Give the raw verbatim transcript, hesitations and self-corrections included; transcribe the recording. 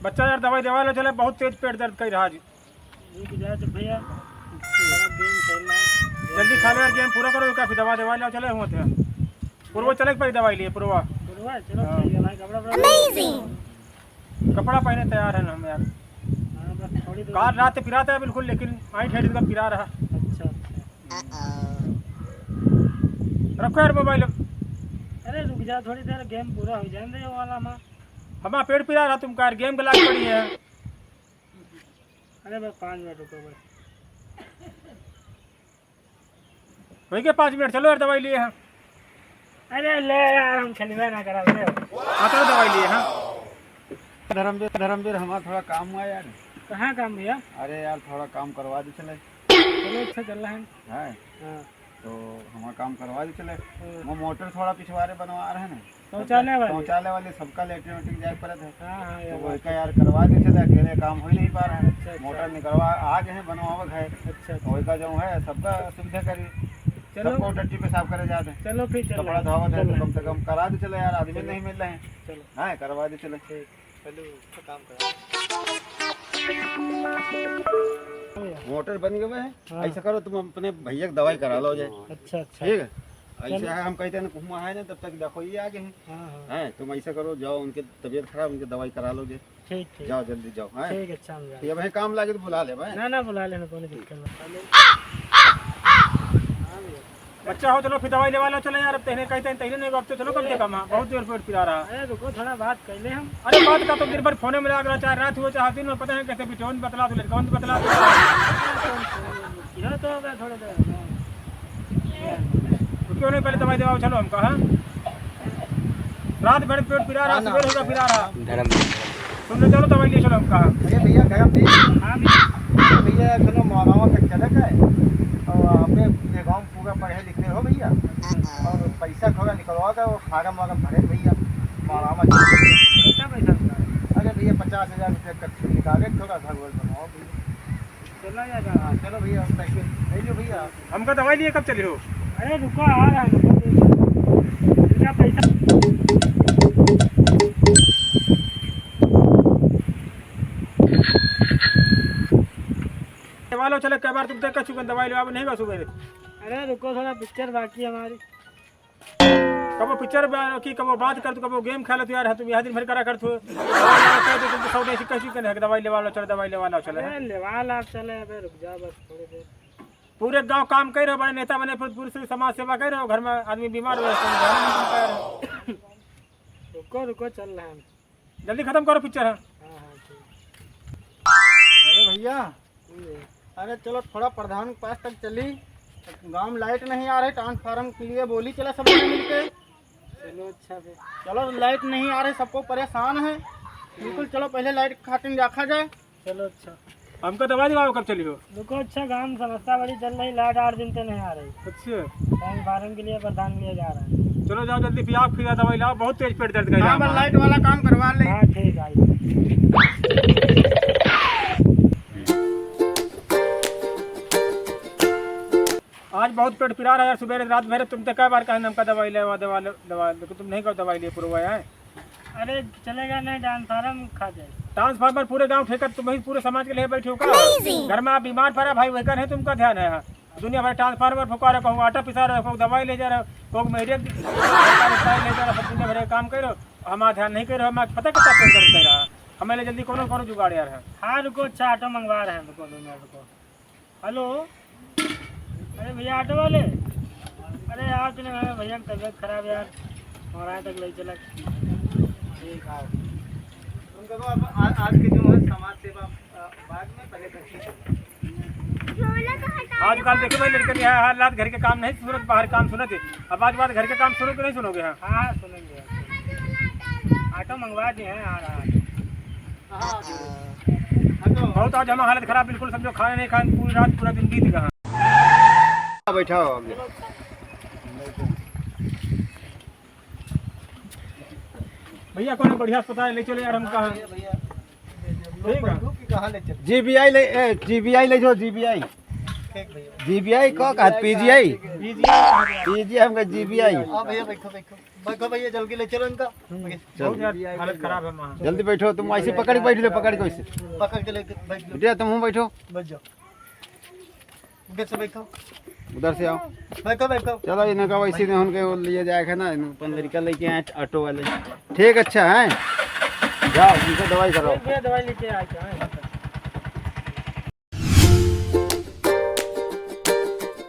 बच्चा यार, दवाई देवा लो चले, बहुत तेज पेट दर्द कइ रहा जी। रुक जा तो भैया, थोड़ा गेम खेलना है। जल्दी खा लो यार, गेम पूरा करो, काफी दवा देवा लो चले, हुआ थे। पूर्वा चले के पड़ी दवाई लिए, पूर्वा। पूर्वा, चलो हाँ। ठीक है भाई, कपड़ा वपड़ा Amazing। कपड़ा पहने तैयार है ना हम यार। हाँ, बस थोड़ी देर काल रात पिराता है बिल्कुल, लेकिन आई ठेठ का पिरा रहा। अच्छा, अच्छा। रखो यार मोबाइल। अरे रुक जा, थोड़ी देर गेम पूरा हो जाने दे, वो वाला हमारा। हमारा पेट पिरा रहा, तुम कार गेम के लाग पड़ी है। अरे बस पाँच मिनट रुको बस। वही के पाँच मिनट, चलो यार, दवाई लिए हैं। अरे ले यार, हम खेलबे ना करब, ले। हाँ, चलो दवाई लिए हैं। धर्मवीर, धर्मवीर, हमारा थोड़ा काम हुआ यार। कहाँ काम भैया? अरे यार, थोड़ा काम करवा दे चले। चलो, अच्छा चल रहा है। हैं? हाँ। तो हमारा काम करवा दे चले। हाँ। वो मोटर थोड़ा पिछवारे बनवा रहे हैं ना। शौचालय वाले? शौचालय वाले, सबका लेटरिन वेटरिन जाए पड़त है। हाँ, हाँ, तो ये वही बात का है। यार करवा दे चले, अकेले काम हो ही नहीं पा रहा है। अच्छा, अच्छा। मोटर निकलवा आ गए हैं, बनवावत है। अच्छा, अच्छा। वही का जो है, सबका सुविधा करी। चलो। सबको टट्टी पेशाब करे जाते हैं। चलो फिर चल कपड़ा रहे हैं। धोवत है, तो चलो। कम से कम करा दे चले यार, आदमी चलो। नहीं मिल रहे हैं। चलो। हाँ, करवा दे चले। ठीक। चलो, तो काम करा। मोटर बन गए हैं। हाँ। ऐसा करो, तुम अपने भैया की दवाई करा लो जाए। अच्छा, अच्छा। ठीक है? ऐसे चलो। है, हम कहते हैं ना, घुमा है ना, तब तक देखो, ये आ गए हैं। हाँ, हाँ। हैं, तुम ऐसा करो, जाओ, उनके तबीयत खराब, उनकी दवाई करा लो जाए। ठीक, ठीक। जाओ, जल्दी जाओ, हैं? ठीक है, अच्छा, हम जा रहे ये भाई काम लागे तो बुला ले, भाई। ना, ना, बुला लेना, कोई दिक्कत नहीं। बच्चा हो, चलो फिर दवाई लेवा लो, चले यार, अब तहने कहते हैं, तहने नहीं, अब तो चलो कम से कम, हाँ, बहुत देर पेट पिरा रहा। अरे रुको, थोड़ा बात कर ले हम। अरे बात का तो दिन भर फोने में लग रहा, चाहे रात हो चाहे दिन हो, पता नहीं कैसे बिटोन बतला दो, लड़कौन बतला दो। यह तो होगा थोड़ा देर। तो क्यों नहीं पहले दवाई देवा, चलो हमका, हाँ? रात भर पेट पिरा रहा, हाँ ना। सुबह होगा पिरा रहा। धर्म। तुमने चलो दवाई ले चलो हमका। अरे भैया, गरम दी। हाँ भैया। अरे भैया, सुनो, मालावा तक चले गए और अपने, अपने गाँव पूरा पढ़े लिखे हो भैया, और पैसा थोड़ा निकलवा के वो फार्म वार्म भरे भैया, मालावा चले। कितना पैसा निकाले? अरे भैया, पचास हजार रुपया कच्ची निकाले, थोड़ा घर वर बनवाओ भैया। चला जाएगा। हाँ, चलो भैया, हम पैसे ले लो भैया। हमका दवाई लिए कब चले हो? अरे रुको, आ रहा है, रुको, रुको। इनका पैसा। वालो चले, कई बार तुम तक चुकन दवाई लेवा नहीं बस सुबह। अरे रुको, थोड़ा पिक्चर बाकी है हमारी। कबो पिक्चर बा-, की कबो बात करत, कबो गेम खेलत यार, तुम यहाँ दिन भर करा करत हो। कह दो तुम तो सौ ऐसी कैसी कने है कि दवाई लेवा लो, चलो दवाई लेवा लो, चले। अरे लेवा ला, चले, अबे रुक जा बस थोड़ी देर। पूरे गांव काम कर रहे हो, बड़े नेता बने, पूरे, पूरे समाज सेवा कर रहे हो, घर में आदमी बीमार हो रहे हो, तुम घर में काम कर रहे हो। रुको, रुको, चल रहे हैं। जल्दी खत्म करो पिक्चर, हाँ। हाँ, हाँ, ठीक। अरे भैया, हम्म। अरे चलो थोड़ा प्रधान के पास तक चली, गाँव में लाइट नहीं आ रही, ट्रांसफार्मर के लिए बोली चला सब लोग मिलके। चलो अच्छा फिर। चलो लाइट नहीं आ रही, सबको परेशान है, बिल्कुल चलो पहले लाइट खातिर रखा जाए। चलो अच्छा। हमका दवाई दिवाओ, कब चली हो? रुको अच्छा, गाँव में समस्या बड़ी चल रही, लाइट आठ दिन से नहीं आ रही। अच्छा। ट्रांसफार्मर के लिए प्रधान के लिए जा रहा है। चलो जाओ जल्दी पियाओ, फिर दवाई लाओ, बहुत तेज पेट दर्द कर रहा है। लाइट वाला काम करवा ले। हाँ ठीक है। आज बहुत पेट पिरा रहा है यार, सुबह रात भर तुम तो कई बार कहे हमका दवाई लेवा, दवा ले, दवा, लेकिन तुम नहीं कहो दवाई लिए पूरा है। अरे चलेगा नहीं, ट्रांसफार्मर खा जाए। ट्रांसफार्मर पूरे गांव ठेका, तुम ही पूरे समाज के लिए बैठे हो का? Amazing। घर में आप बीमार पड़ा भाई, वही कर है, तुमका ध्यान है। दुनिया भर ट्रांसफार्मर फुका रहे, कहूँ आटा पिसा रहे, कहूँ दवाई ले जा रहे, कहूँ मेरे दवाई ले जा रहे, सब दुनिया भर के काम कर रहे हो, हमारा ध्यान नहीं कर रहे हो, हमारा पता कितना पेट दर्द कर रहा है, हमें ले जल्दी कौनो कौनो जुगाड़ यार है। हाँ रुको, अच्छा ऑटो मंगवा रहे हैं, रुको दो मिनट रुको। हेलो, अरे भैया ऑटो वाले, अरे यार तूने हमें भैया की तबीयत खराब यार, और आए तक ले चला। ठीक है। उनका तो अब आ-, आज के जो है समाज सेवा, अ, बाद में पहले करके आजकल देखो भाई, लड़के के यहाँ हालात, घर के काम नहीं सुनत, बाहर काम सुनत है। अब आज बाद घर के काम सुनो कि नहीं सुनोगे? हाँ, हाँ, हाँ, सुनेंगे। ऑटो मंगवा दिए हैं, आ रहा है। हाँ, हाँ, तो बहुत आज हमारा हालत खराब, बिल्कुल समझो खाना नहीं खाए, पूरी रात पूरा दिन बीत गया। बैठा हो अभी। भैया, कौनो बढ़िया अस्पताल ले चलो यार, हम कहाँ? भैया, भैया। ठीक है। लोग बंदूक की कहाँ ले चले? जीबीआई ले, ए, जीबीआई ले जाओ, जीबीआई। ठीक भैया। जीबीआई को कहा, पीजीआई? पीजीआई। पीजीआई हमका जीबीआई। हाँ भैया, बैठो, बैठो। बैठो भैया, जल्दी ले चलो इनका। हम्म। बहुत यार, हालत खराब है वहाँ। जल्दी बैठो, तुम ऐसे पकड़ के बैठ लो, पकड़ के वैसे। पकड़ के लेके बैठ लो। बिटिया, तुम हूँ बैठो। बैठ जाओ। उधर से बैठो। उधर से आओ। बैठो, बैठो। चलो, इनका वैसे नहीं, उनके वो लिए जाए है ना, इन अपन लड़का लेके आए ऑटो वाले। ठीक, अच्छा है, जाओ, उनको दवाई कराओ। भैया, दवाई लेके आए क्या?